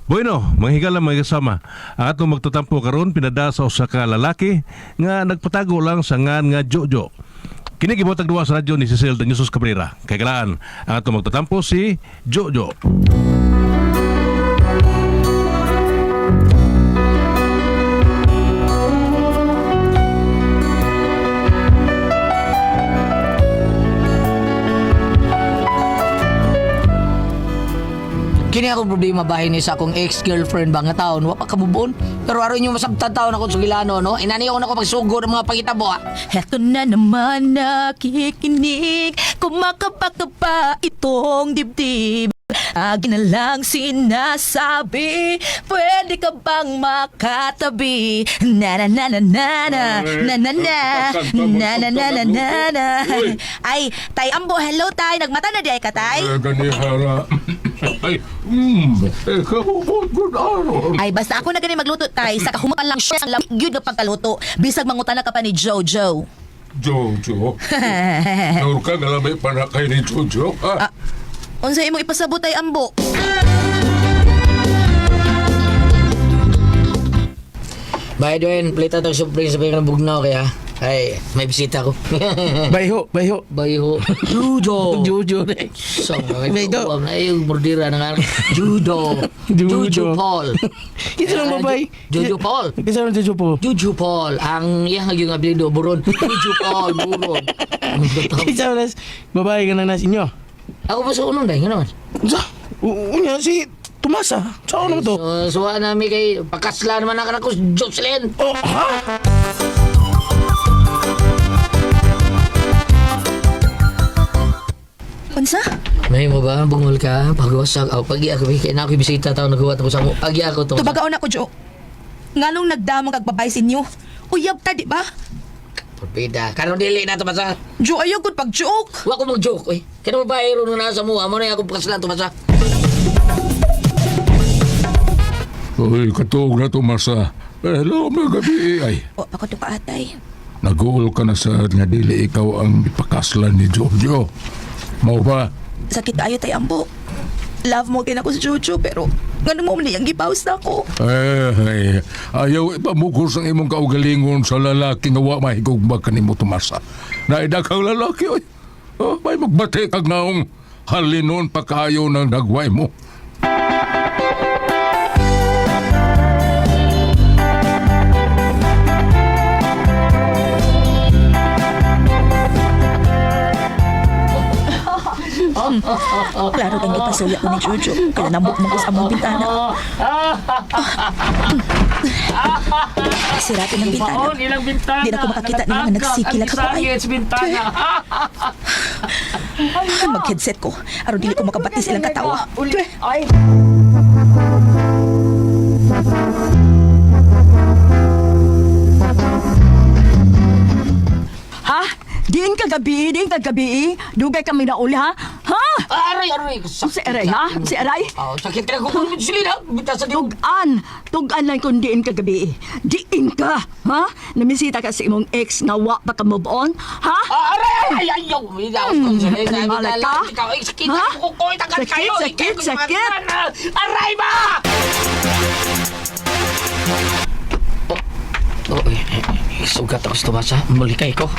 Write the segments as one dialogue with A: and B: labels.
A: Bueno, mga higala mga kasama, ang atong magtatampo karon pinada sa usa ka lalaki nga nagpatago lang sa ngan nga Jojo. Kini gibotag duwa sa radyo ni Cecil Danyusos Cabrera. Kay galaan, ang atong magtatampo si Jojo.
B: Kini akong problema bahin ni sa akong ex-girlfriend ba nga taon, wa pa kabubon. Pero aron yung masabtan taon ako sa Gilano, no? Inani ako na ko pagsugod ng mga pangitabo, ah.
C: Heto na naman nakikinig, kumakapa-kapa itong dibdib. Lagi na lang sinasabi, pwede ka bang makatabi? Na na na na na na na na na na na na na na na. Ay, Tay Ambo, hello Tay. Nagmata na di ay ka, Tay?
D: Ganihara. Ay, eh, kahubot good aron.
C: Ay, basta ako na gani magluto, Tay. Sa kahuman lang siya ang lamig yun nga pagkaluto. Bisag mangutana ka pa ni Jojo.
D: Jojo. Nur ka nga lamay pa na kay ni Jojo. Ha?
C: Unsa imong ipasabot, Tay Ambo?
B: By the way, plita tong supling sa ng bugnaw kaya. Ay, may bisita ko.
E: Bayho, bayho.
B: Bayho. Judo.
E: Jojo.
B: So,
E: Bayho.
B: ay, yung bordira ng anak. Judo.
E: Judo.
B: Juju Paul.
E: Kinsa lang babay?
B: Jojo Paul.
E: Kinsa lang Jojo Paul?
B: Juju Paul. Ang iyang yung apelyido, Buron. Juju Paul, Buron.
E: Kinsa lang babae ka nang nasa inyo?
B: Ako pa sa unong dahil, nga naman.
E: Unsa? Unya si Tomasa. Sa ano to?
B: So, suwa nami kay pakasla naman ang anak ko, Jocelyn.
E: Oh, ha?
C: Unsa?
B: May mo ba? Bungol ka? Pagwasak. Oh, pagi ako, kay na ako bisita tao nagawa ko sa mo. Pagi ako to.
C: Tubagaon ako, Jo. Nganong nagdamang kag babay sa inyo? Uyab ta, di ba?
B: Pulpida. Karon dili na to basa.
C: Jo, ayaw gud pag-joke.
B: Wa ko mag-joke, oy. Kaya mo ba ron na nasa mo? Amo na ako pakasla to basa.
D: Uy, katuog na Tomasa. Hello, mga gabi. Ay,
C: O, ako to ka, atay.
D: nag-uol ka na sa nga dili ikaw ang ipakaslan ni Jojo. Mao ba?
C: Sakit ayo tay Ambo. Love mo kay nako si Jojo, pero ngano mo man iyang gipaus na ako.
D: Eh, ay, ayaw ipamugos ang imong kaugalingon sa lalaki nga wa mahigugma kanimo Tomasa. Naida kang lalaki, oy. Oh, may magbati kag naong halinon pa kaayo ng nagway mo.
C: Klaro kang ipasuya ko ni Jojo. Kaya nambok mo ko sa among bintana. Siratin ang bintana.
B: ilang bintana.
C: Di na ko makakita ng mga nagsikilak ako ay.
B: bintana.
C: Mag-headset ko. Aron dili ko makabatis ilang katawa. Twe.
B: Ay.
F: Ha? Diin ka gabi, diin ka gabi. Dugay kami na uli, ha? Ha?
B: Aray, aray.
F: Si Aray, ha? Si Aray?
B: Oh, sakit na ko. Jocelyn, ha? Bita sa diog.
F: Tugan! Tugan lang kung diin ka gabi. Diin ka, ha? Namisita ka sa imong ex nga wa pa ka move on, ha?
B: Ah, aray, ay, ay, ayaw.
F: Animala ka?
B: Ikaw, ay, sakit.
F: Ha?
B: Kukoy, tagal
F: Sakit,
B: kayo.
F: sakit,
B: Ikaw,
F: sakit.
B: Aray ba? Oh, eh, eh, sugat ako sa tumasa. Mulikay ko.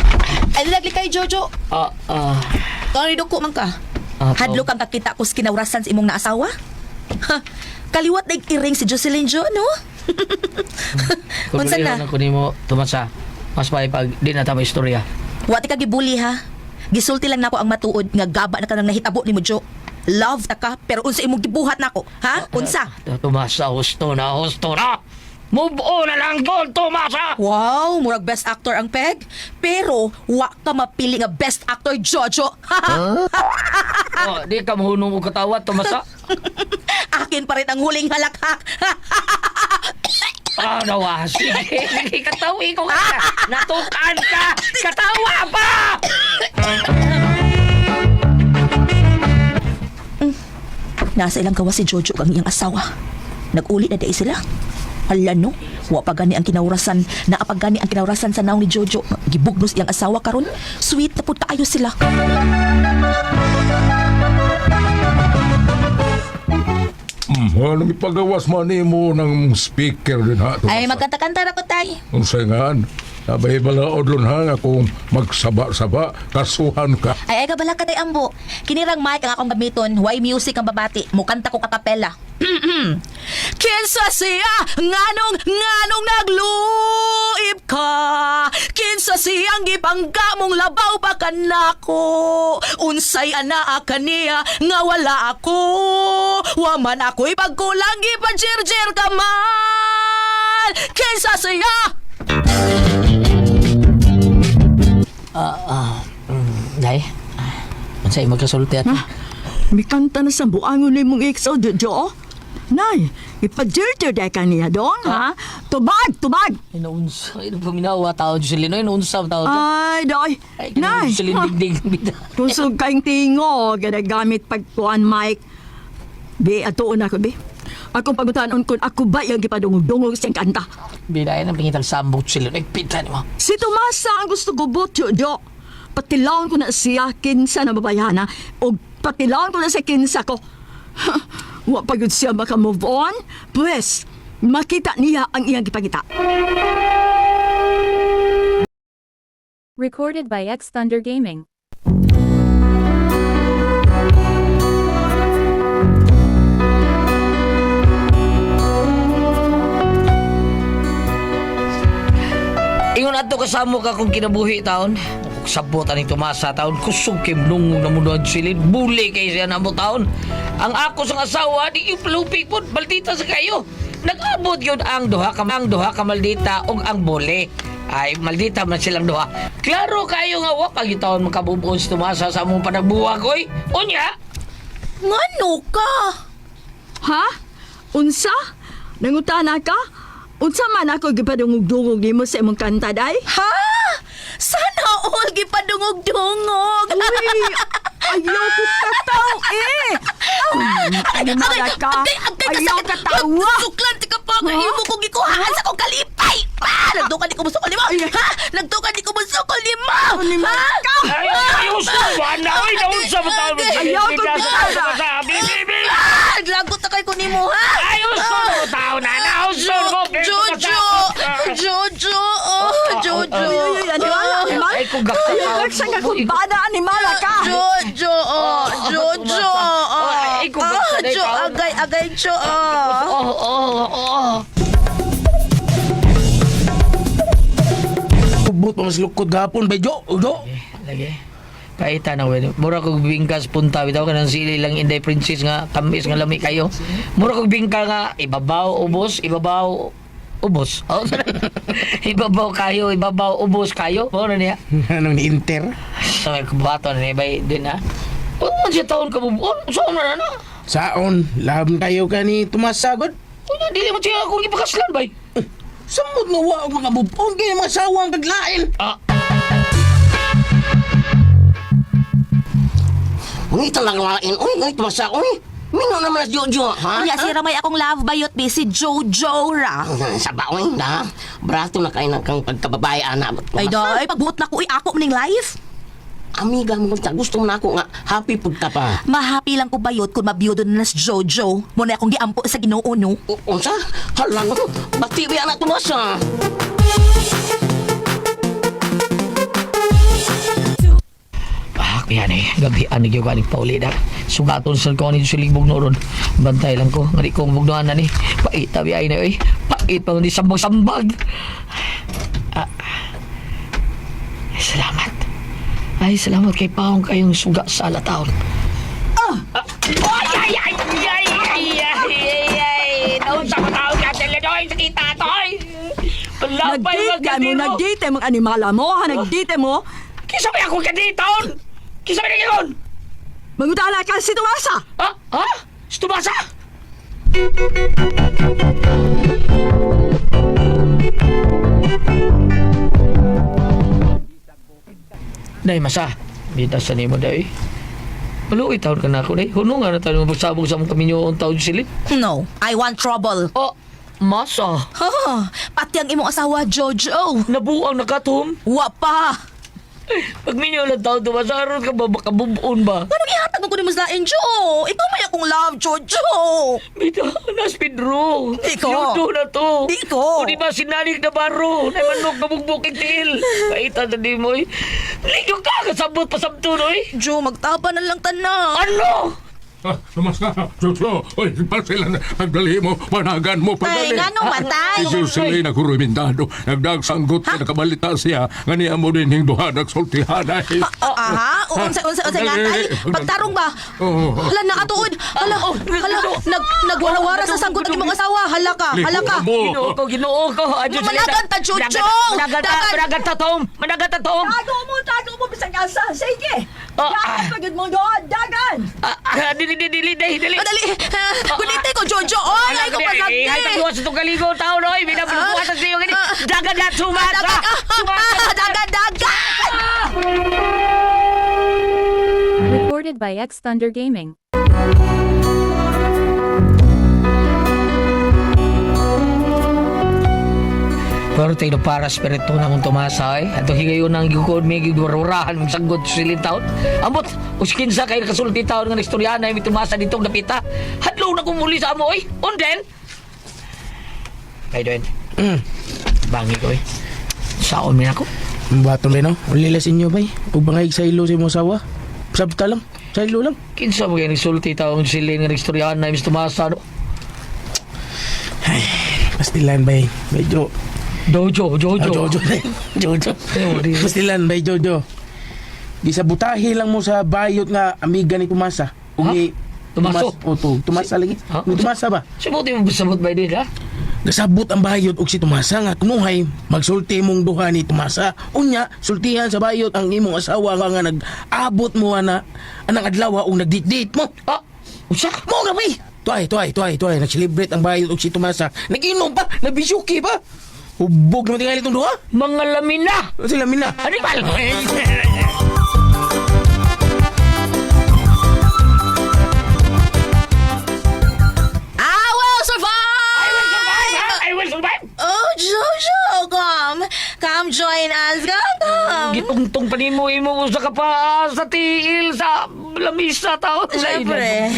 C: Ay, nagli kay Jojo.
B: Ah, ah.
C: Kung duko man ka.
B: Ah, to.
C: Hadlo kang kakita ko sa kinawrasan sa imong naasawa. Ha, kaliwat na iring si Jocelyn Jo, no? Unsa na?
B: Kung nimo tumasa, mas may pag di na tama istorya.
C: Wa ti ka gibuli ha. Gisulti lang nako ang matuod nga gaba na ka nang nahitabo nimo Jo. Love ta ka pero unsa imong gibuhat nako, ha? Unsa?
B: Tumasa, husto na, husto na! Move on na lang doon, tumasa!
C: Wow, murag best actor ang peg. Pero wa ka mapili nga best actor Jojo.
B: Oh, di ka mahunong og katawa, tumasa.
C: Akin pa rin ang huling halakhak.
B: Ah, nawa. Sige, sige, katawi ko ka. Natukan ka! Katawa pa!
C: Nasa ilang gawa si Jojo ang iyang asawa. Nag-uli na dai sila. Hala no, wa pa gani ang kinawrasan, naa pa gani ang kinawrasan sa naong ni Jojo. Gibugnos iyang asawa karon. Sweet na pud kaayo sila.
D: Manong ipagawas man nimo ng speaker din ha, Tomasa.
C: Ay, magkanta-kanta ra ko, tay.
D: Unsay ngaan? Nabay balaod lon ha nga kung magsaba-saba, kasuhan ka.
C: Ay, ay kabala ka tay ambo. Kinirang mic ang akong gamiton, why music ang babati, mukanta ko kakapela. Kinsa siya nganong nganong nagluib ka? Kinsa siyang gipangga mong labaw pa kanako? Unsay anaa kaniya nga wala ako? Waman ako'y pagkulang gipajirjir ka man. Kinsa siya?
B: Day, unsay magkasulti ato?
F: Mikanta na sa buangon ni mong ex, oh, Jojo. Nay, ipa-dirty day ka niya dong, ha? Tubag, tubag!
B: Ay, naunsa. Ay, paminawa tao, Jocelyn. Ay, naunsa tao.
F: Ay, doy.
B: Ay,
F: Nay,
B: Jocelyn,
F: ha?
B: digdig. Bida.
F: Kusog kayong tingo, ginagamit pagkuan, Mike. Be, atuon ako, be. Akong pagutanon kung ako ba yung gipadungog-dungog siyang kanta.
B: Bida, ay, nang pingitang sambok, Jocelyn. Ay, pita ni mo.
F: Si Tomasa ang gusto gubot, Jojo. Patilaon ko na siya kinsa na babayana o patilaon ko na sa kinsa ko. Wa pa gyud siya maka-move on. Pwes, makita niya ang iyang gipangita.
G: Recorded by X Thunder Gaming.
B: Ingon ato kasamo ka kung kinabuhi taon. Sabot aning Tomasa taon. Kusog kay nungong na mundo ang silid. Buli kay siya na mo taon. Ang ako sang asawa, di yung palupi po. Maldita sa kayo. Nag-abot yun ang duha ka maldita og ang buli. Ay, maldita man silang duha. Klaro kayo nga, wa pag taon makabubuon si Tomasa sa among panagbuwag, oy. Unya,
C: Ngano ka?
F: Ha? Unsa? Nangutana ka? Unsa man ako gipadungog-dungog nimo sa imong kanta, day?
C: Ha? Sana all gipadungog-dungog.
F: Uy, ayaw ko kataw eh! Animala ka! Ayaw ka tawa!
C: Suklan ti ka pa nga imo kong gikuhaan sa kong kalipay. Pa, nagdukan di ko musukol nimo. Ha? Nagdukan di ko musukol nimo.
F: Animala ka!
H: Ay, ayos na! Wala! Ay, naunsa mo taon!
F: Ayaw ko bitara.
C: Ah, naglagot na kay ko nimo ha.
H: Ayos na mo taon na! Naunsa mo!
C: Jojo! Jojo! Oh, Jojo!
F: Ay, ay, ay, animala, animala!
B: Ay, kung gaksa
F: Ayaw
B: ka.
F: gaksa ka kung bada, animala ka!
C: Jojo! Oh, Jojo! Oh,
B: Ay, kung gaksa na
C: Jo,
B: ikaw.
C: agay, agay, Jo. Oh.
B: Oh.
E: Ubot pa mas lukod gapon ba Jo? Jo.
B: Lagi. Paita na we. Mura kog bingkas punta bitaw kanang sili lang Inday Princess nga tamis nga lami kayo. Mura kog bingka nga ibabaw ubos, ibabaw ubos. Oh, ibabaw kayo, ibabaw ubos kayo. Mao na niya.
E: Anong ni-inter?
B: Sa may kubato na niya bay din ha. Oh, man siya taon ka bubuon. Saan na na?
E: Saon, lahab kayo ka ni Tumasagod.
B: Unya dili mo siya akong ipakaslan bay.
E: Samot nga wa og makabubong kay mga sawang kaglain.
B: Ah,
I: Ngita lang lain, uy, ngay tumasa, uy. Mingo naman na si Jojo, ha?
C: Unya, si Ramay akong love bayot be, si Jojo ra.
I: Sa baoy, na. Brato na kayo ng kang pagkababae, ana.
C: Ay, day, pagbuot na ko, uy, ako maning life.
I: Amiga mo ta, gusto mo na ako nga, happy pud ka pa.
C: Mahappy lang ko bayot kung mabiyudo na si Jojo. Muna akong giampo sa Ginoo no.
I: Unsa? Halang, bati ba anak tumasa?
B: Ah, kaya ni, gabi ani gyud ani pauli na. Sugaton sa ko ni silibog no ron. Bantay lang ko, ngari ko bugnoan na ni. Paita bi ay na oy. Pait pa ni sambag-sambag. Ah. Ay, salamat. Ay, salamat kay Paong kayong suga sa alataon. Ah!
H: Ay, ay, ay, ay, ay, ay, ay, ay! Naunsa mo taon ka, Teledoy! Sakita, toy! Palapay
F: Nagdite mo, nagdite mo, animala mo, ha? Nagdite mo!
H: Kisa may ako ka dito! Kisa may ngayon!
F: Mangutana ka si Tomasa!
H: Ha? Ha? Si Tumasa?
B: Day, masa. Bita sa nimo, day. Maluoy taon ka na ako, day. Huno nga na taon mo pagsabog sa mong kaminyo ang taon silid.
C: No, I want trouble.
B: Oh, masa.
C: Ha, pati ang imong asawa, Jojo.
B: Nabuang nakatom.
C: Wa pa.
B: Pagminyo lang tao, Tomasa, aron ka ba makabubon ba?
C: Anong ihatag mo ko ni mas lain, Jo? Ikaw may akong love, Jojo.
B: Bita, nas Pedro.
C: Di ko.
B: Yudo na to.
C: Di ko.
B: O di ba sinalig na baro? Na manok na bugbukig tiil. Kaita sa di mo eh. Ligo ka, kasabot pa sabto no eh.
C: Jo, magtapa na lang tanan.
B: Ano?
D: Ah, Tomasa, Jojo, oy, pasilan, pagdali mo, panagan mo,
C: Ay,
D: pagdali.
C: ngano man tay?
D: Si Jocelyn nagkurumindado, nagdagsanggot sa nakabalita siya, nga niya mo din hing duha, nagsultihan ay.
C: Aha, unsa unsa unsa nga tay? Pagtarong ba?
D: Oo.
C: Hala nakatuod. Hala, hala nag nagwarawara sa sanggot ang imong asawa. Hala ka, hala ka.
D: Mo.
B: Ginoo ko, ginoo ko. Adyo,
C: Managan ta, Jojo!
B: Managan ta,
C: Dagan!
B: managan ta, Tom. Managan ta, Tom.
F: Tago mo, bisag asa. Sige.
B: Ah,
F: Dagan
B: ah.
F: pagod mo doon, dagan.
B: Ah, ah, dili, dili, dili, dili, dili.
C: Ah, Dali. Gunite ko Jojo. Oy, ay ko
B: Ay,
C: pasagdi.
B: tagluwas sa itong kaligo, tao, no? Binabuhat sa iyo. Dagan na, sumasa!
C: Dagan, ah, dagan, dagan.
G: Recorded by X Thunder Gaming.
B: Pero tayo para spirito na mong tumasa eh. Ato higayon ang gukod may gigwarurahan mong sanggot sa silin taon. Amot, uskinsa kayo nakasulti taon nga istorya na may tumasa ditong napita. Hadlaw na kumuli sa amo eh. Unden! Kay Doen. Bangi ko eh. Saon mi ako.
E: Bato ba no? Ulilas inyo bay. Ug bangay sa ilo sa imong asawa. Sabta lang. Sa ilo lang.
B: Kinsa mo kayo nagsulti taon silin nga istorya na may tumasa no?
E: Pastilan bay. Medyo
B: Dojo, Jojo.
E: Ah, Jojo. Jojo. Pastilan bay Jojo. Gisabutahi lang mo sa bayot nga amiga ni Tumasa. Ug
B: Ha?
E: ni
B: Tumaso?
E: Oto, Tumasa lagi.
B: Ha?
E: Ni Tumasa ba?
B: Sibuti mo sabot ba din ha?
E: Gasabot ang bayot og si Tumasa nga kunuhay magsulti mong duha ni Tumasa. Unya, sultihan sa bayot ang imong asawa nga nga nag-abot mo ana anang adlaw og nagdit-date mo.
B: Ah, usa?
E: Mo na bay. Tuay, tuay, tuay, tuay. Nag-celebrate ang bayot og si Tumasa. Nag-inom pa, nabisyuki pa. Hubog naman tingali itong duha.
B: Mga lamin na!
E: Sila mina.
B: Animal!
C: I will survive!
B: I will survive! ha? I will survive!
C: Oh, Jojo, come. Come join us. Come, come.
B: Gitungtong pa nimo imo usa ka pa sa tiil sa lamisa tao.
C: Siyempre.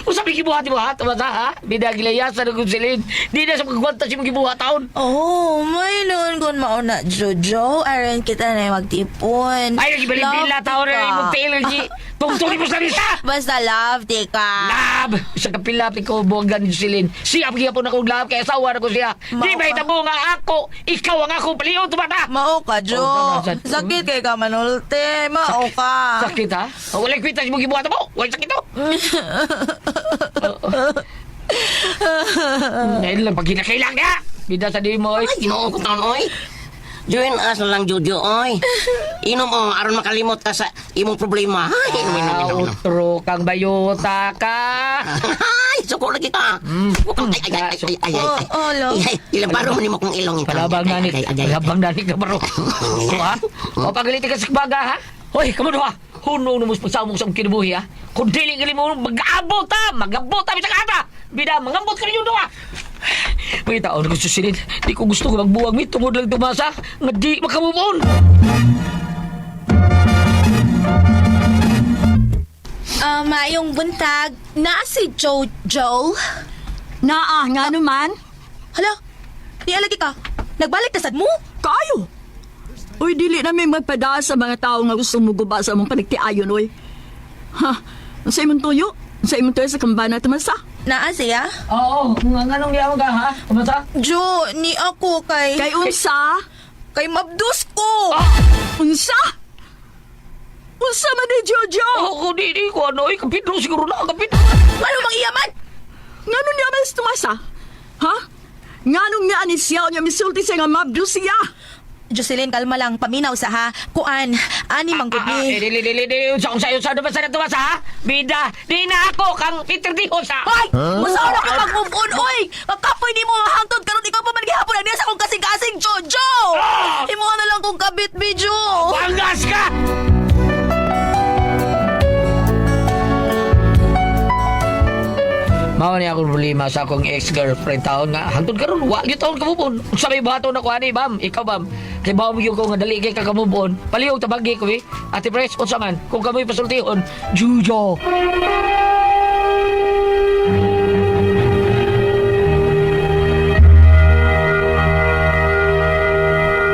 B: Usa may gibuhat mo ha, tumasa ha. Di na gilayasan ang silin. Di na sa pagkwanta si gibuhat taon.
C: Oh, may noon kung mauna, Jojo. Aron kita na magtipon.
B: Ay nagibalibila
C: Love
B: taon
C: ka.
B: na imong tiil lagi. Tungtong nimo sa lamisa.
C: Basta love, tika.
B: Lab! Sa kapila ko buwagan ni Silin. Siya gyapon akong lab kay asawa na ko siya. Di
C: Mao
B: ba
C: ka.
B: hitabo nga ako, ikaw ang akong paliw tumata.
C: Mao ka, Jo.
B: Oh, sana, sana.
C: Sakit kay ka, manulte. Mao ka.
B: Sakit ha? Walay kwita mo gibuhat mo. Walay sakit to. Ngayon lang pag kinakailang ka. Bida sa di mo eh.
I: Ay, ginoo ko taon, oy. Join us na lang, Jojo, oy. Inom, oh, aron makalimot ka sa imong problema. Ay, inom, inom, inom, inom.
B: Outro kang bayota ka.
I: Ay, suko lagi ka. Suko kang, ay, ay, ay, ay, ay, ay, ay.
C: Oh, oh, lo.
I: Ay, ilabaro mo nimo kong ilong.
B: Palabang
I: Ay,
B: nanik.
I: ay, ay, ay, ay.
B: Palabang nanik na baro. So ha? O pagalitin ka sa baga ha? Hoy, kamo ha? Hunong na mo sa pagsamong sa kinabuhi ha? Kung dili ka mo, mag-abot ha! Mag-abot ha! Bisag ata! Bida, mangambot ka ninyo ha! May taon ko susilid. Di ko gusto ko magbuwag mi. Tungod lang tumasa. Nga di makamove on.
C: Maayong buntag. Na si Jojo.
F: Naa, nga naman.
C: Hala, nialagi ka. Nagbalik na sad mo?
F: Kayo. Uy, dili na may magpada sa mga tao nga gusto mo guba sa among panagtiayon, uy. Ha? Sa imong tuyo? Sa imong tuyo sa kambana tumasa?
C: Naa siya?
B: Oo, nga nganong niya ka ha? Tumasa?
C: Jo, ni ako kay...
F: Kay unsa?
C: Kay mabdus ko!
F: Unsa? Unsa man ni Jojo?
B: Oo, di, di ko ano. Eh, kapidro siguro na. Kapidro.
C: Ano mang iyaman?
F: Ngano niya man si tumasa? Ha? Nganong nga ni siya niya misulti siya nga mabdo siya?
C: Jocelyn, kalma lang. Paminaw sa ha. Kuan, ani mang gud
B: Ah, eh,
C: ni.
B: dili, dili, dili. Unsa, unsa, unsa. Tumasa na tumasa ha? Bida, di na ako kang Peter Dios ha?
C: Hoy! Usaw na ka mag-move on, oy! Magkapoy ni mo ang hangtod karon ikaw pa man gihapon ani sa akong kasing-kasing, Jojo! Imo na lang kong kabit, Bijo!
B: Bangas ka! Mao ni akong problema sa akong ex-girlfriend taon nga hangtod karon wa gyud taon kamupon. Unsa may buhaton nako ani, bam? Ikaw bam. Kay bawo gyud ko nga dali kay kakamove on. Palihog tabagi ko eh. Ate Pres, unsa man kung kamoy pasultihon, Jojo.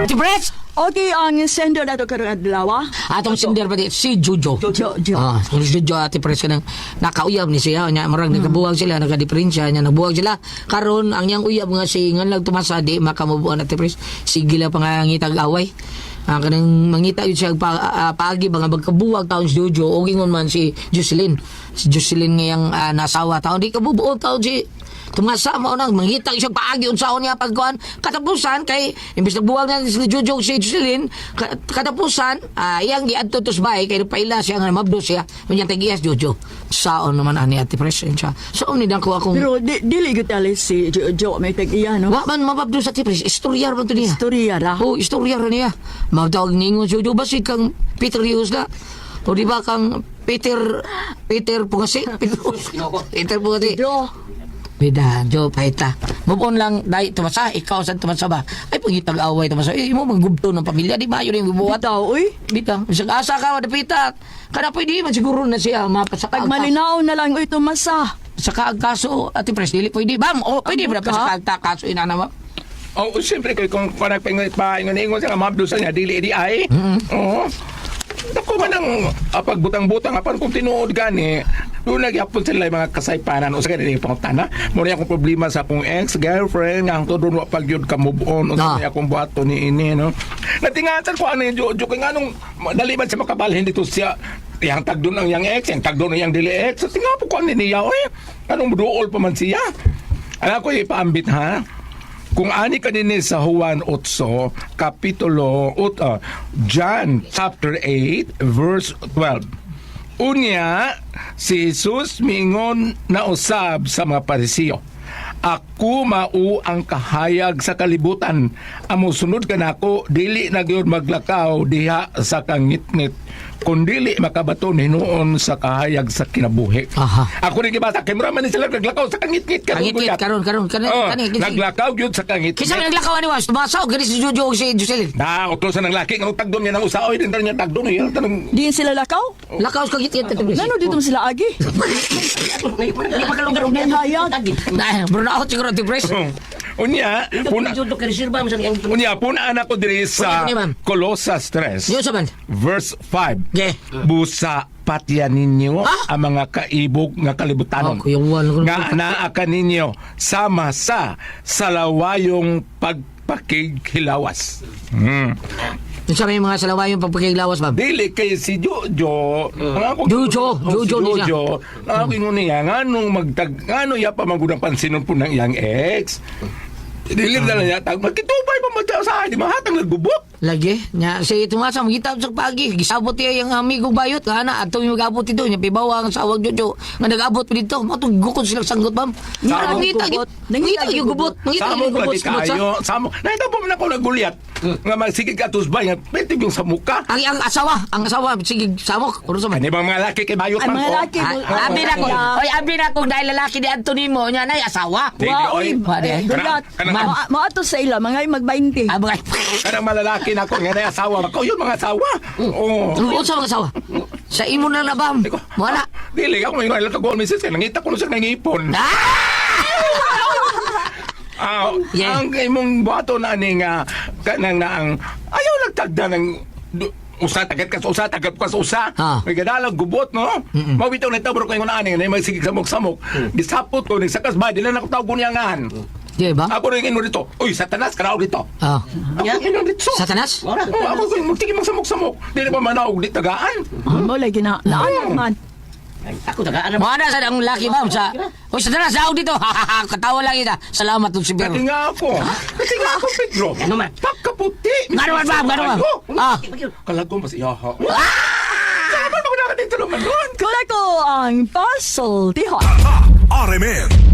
B: Ate Pres!
F: Okay, ang sender nato karong adlaw. Ah.
B: Atong sender ba di si Jojo.
F: Jojo.
B: Ah, si Jojo Ate Pres kanang nakauyab ni siya nya murag nagkabuwag sila, nakadiferensya nya nagbuwag sila. Karon ang iyang uyab nga si nganlag Tumasa di makamubuan Ate Pres. Sige lang pangangitag away. Ah, kanang mangita yun siya pa, paagi ba nga magkabuwag taon si Jojo o gingon man si Jocelyn. Si Jocelyn ngayang nasawa taon di kabubuo taon si Tumasa mo nang mangita siya paagi unsaon niya pagkuan katapusan kay imbes nagbuwag na si Jojo si Jocelyn katapusan iyang giadto to sa bahay kay paila siya nga mabdo siya unya tag-iyas Jojo saon naman ani Ate Pres siya so ni dang ko akong
F: Pero dili gyud tali si Jojo may tag-iya no.
B: wa man mababdo sa Ate Pres istorya man to niya.
F: Istorya ra.
B: Oh, istorya ra niya. Magtawag ningon si Jojo basig kang Peter Rios na. O di ba kang Peter Peter Pungasi? Peter Pungasi.
F: Pedro.
B: Bida, Jo, pahita. Move on lang, dahil tumasa, ikaw sa tumasa ba? Ay, pangitag away tumasa. Eh, mo, manggubto ng pamilya, di ba? Yun yung bubuhat.
F: Bitaw uy.
B: Bita, bisag asa ka, madapita. Kana pwede man siguro na siya mapasaka.
F: Pag malinaw na lang uy Tumasa.
B: Saka ang kaso, Ate Pres, dili pwede. Bam, oh, pwede ba
F: Ambot ka?
B: pasaka ang kaso, inana ba?
J: Oh, siyempre kay kung parang paingon ingon sa mabdusan niya dili di ay. Oo. Dako man ang pagbutang-butang apan kung tinuod gani, doon nagyapon sila yung mga kasaypanan o sa ganit yung pangutana. Muna akong problema sa akong ex-girlfriend nga hangtod doon wa pag yun ka move on o sa
B: Ah.
J: akong buhaton ni ini no. Natingatan ko ano yung Jojo kay nganong dali man siya makabalhin dito siya. Yang tagdon ang yang ex, yang tagdon ang yang dili ex. So, tinga po ko ano niya oy. Anong duol pa man siya. Alam ko ipaambit ha. Kung ani kanini sa Juan 8, kapitulo, John chapter 8, verse 12. Unya, si Jesus miingon na usab sa mga Parisiyo. Ako mao ang kahayag sa kalibutan. Amo sunod kanako dili na gyud maglakaw diha sa kangitngit kun dili makabaton hinuon sa kahayag sa kinabuhi.
B: Aha.
J: Ako rin gibasa kay mura man ni sila naglakaw sa kangitngit karon.
B: Kangitngit, karon, karon, karon,
J: Oh,
B: kani, kani.
J: naglakaw gyud sa kangitngit.
B: Kisa man naglakaw ani was, tumasa, o gani si Jojo o si Jocelyn.
J: Na, utol sa nang laki ngano tagdon niya nang usaoy din niya tagdon niya tanong.
F: Diin sila lakaw?
B: Lakaw sa kangitngit, Ate Pres.
F: Ngano dito sila agi?
I: Di pa kalugar og
F: Hayag.
B: Na, burn out siguro, Ate Pres.
J: Unya, puna
I: Jojo kay reserva man sa iyang
J: unya puna anak ko diri sa
B: Unya, ma'am.
J: Colosas 3.
B: Yun sa man.
J: Verse 5.
B: Okay.
J: Busa patya ninyo
B: Ah?
J: ang mga kaibog nga kalibutanon.
B: Oh, kuya Juan,
J: Nga naa ka ninyo sama sa salawayong pagpakighilawas.
B: Yun sa may mga salawayong pagpakiglawas, ma'am.
J: Dili kay si Jojo, ang ako
B: Jojo,
J: oh,
B: Jojo
J: si
B: niya.
J: Jojo, ang ako ingon niya nganong magtag ngano ya pa magudang pansinon po ng iyang ex. Dili na lang niya tag magkitubay pa man sa di mahatang naggubot.
B: Lagi, nya si tumasa magita sa pagi, gisabot niya yung amigo bayot nga ana adto yung mag-abot dito nya pibawa ang sawag Jojo nga nag-abot pa dito, mo gukod sila sanggot ma'am.
F: Samo
B: Mangita
F: gubot.
B: mangita yung gubot, mangita
J: Samo
B: yung gubot
J: lagi
B: sa
J: kayo, samo. Nakita po man ako nagulyat. Nga magsigig ka tusbay nga pwede yung sa muka.
B: Ang asawa sige samok, uro sa man.
J: Kani bang mga laki kay bayot
F: Ang
J: man
F: mga
J: ko.
F: laki mo.
B: Ah, Abi na ko. Oy, abi na ko dahil lalaki ni Anthony mo nya nay asawa.
J: Dili,
F: Wa
J: oy.
F: uy.
B: Wa, di, ay.
F: Gulat.
J: Kanang-
F: Maato sa ila mga mag-20.
B: Ah, mga
J: Kanang malalaki na ako nga na asawa ko yun mga asawa. Oo.
B: Unsa mga asawa? Sa imo na na bam. Mo na.
J: Dili ako may ilang taguan misis kay nangita ko na siya nangipon.
B: Ah!
J: Ah,
B: Yeah.
J: ang imong buhaton na ani nga kanang naang ayaw nagtagda ng usa tagat ka sa usa tagat ka sa usa.
B: Ah.
J: May gadalag gubot no. Mao bitaw na tabro ko ingon ani nga magsigig samok-samok. Gisapot ko nagsakas ba dili na ako tawgon niya ngan.
B: Di ba?
J: Ako rin ingon dito. Uy, Satanas karaog dito.
B: Ah.
J: Ako ingon dito.
B: Satanas?
J: Oh, ako ko magtigil magsamok-samok. Dili pa manaog di tagaan.
F: Mo lagi na naanan man.
I: Ako tagaan
B: Mo na sa ang laki ma'am sa. Oy, Satanas, daw dito. Katawa lang kita. Salamat Lucifer.
J: Kati nga ako. Kati nga ako, Pedro.
I: Ano man?
J: Pagkaputi.
B: Ngano man, ma'am? Ngano man? Ah.
J: Kalagong mas iyaha. Ah! Saan ba ako nakadito naman nun?
F: Kula ko ang puzzle tihon.
K: RMN.